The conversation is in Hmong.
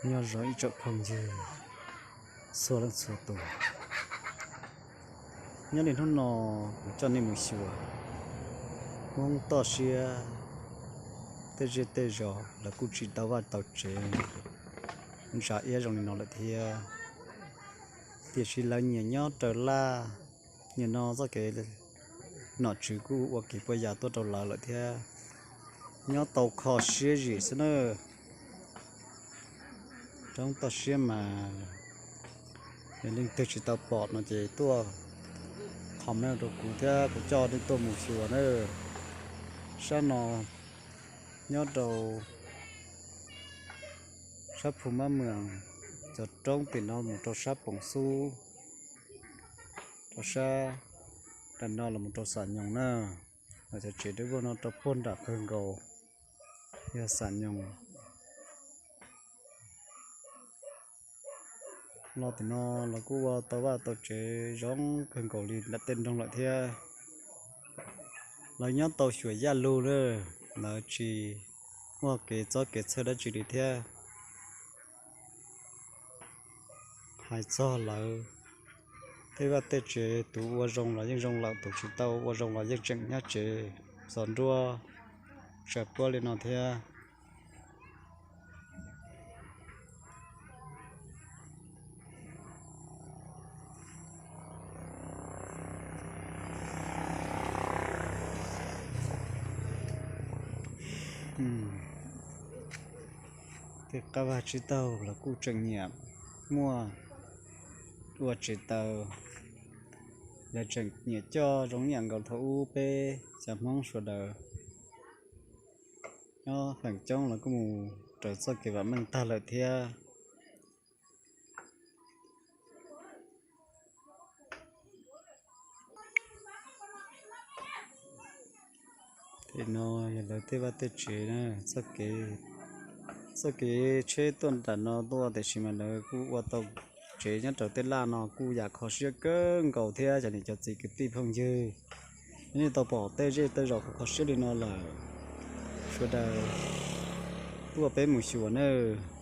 Nyob zoo ib tsoom phooj ywg txhua leej txhua tus, nyob li hnub no kuv coj nej mus xyuas Hmoob toj siab. Tej zej tej zos lawv kuj tsis tau vaj tau tsev ntsa iab zoo li no lawm thiab, tiam sis lawv nyiam nyob raws laj. Nim no txoj kev nom tswv kuj ua kev puas yam tuaj rau lawv lawm thiab, nyob tau kho siab zim xwb na. Roob toj siab mas yog leej twg tsis tau pom no ces tuaj comment rau kuv thiab kuv coj nej tuaj mus xyuas na. Sab no nyob rau sab Phu Mab Mws, cov roob tim no mus rau sab Poom Xub, rau sab nram no los mus rau Xam Nyoos na. Cov tsev dawb vog no rau puag nram kawg nkaus yog Xam Nyoos. Los tim no los kuj ua tau vaj tau tsev zoo kawg nkaus li nram tej nroog lawm thiab. Lawv nyob tau xyuas yaj lug na, lawv tsis muaj kev txob kev txhawj dab tsi li thiab. Hais txog lawv tej vaj tej tsev, tus ua zoo los yeej zoo lawm, tus tsis tau ua zoo los yeej tseem nyob tsev txog nruab tshav puab li no thiab. Tej qab vaj tsib taug los kuj tseem nyiam muaj ua tsev taws, lawv tseem nyiam coj zoo ib yam nkaus thaum ub peb cov Hmoob sawv daws nyob feem coob los kuj mus raws txoj kev vam meej tag lawm thiab. Tej no yog lawv tej vaj tej tsev, txoj kev tsheb tuaj nram no tuaj, tiam sis mas lawv kuj ua tau tsev nyob raws tej laj no kuj yam kho siab kawg nkaus thiab. Cov niam cov txiv kwv tij phooj ywg, nej tau pom tej zej tej zos kho kho siab li no lawm, sawv daws tuaj peb mus xyuas nawb.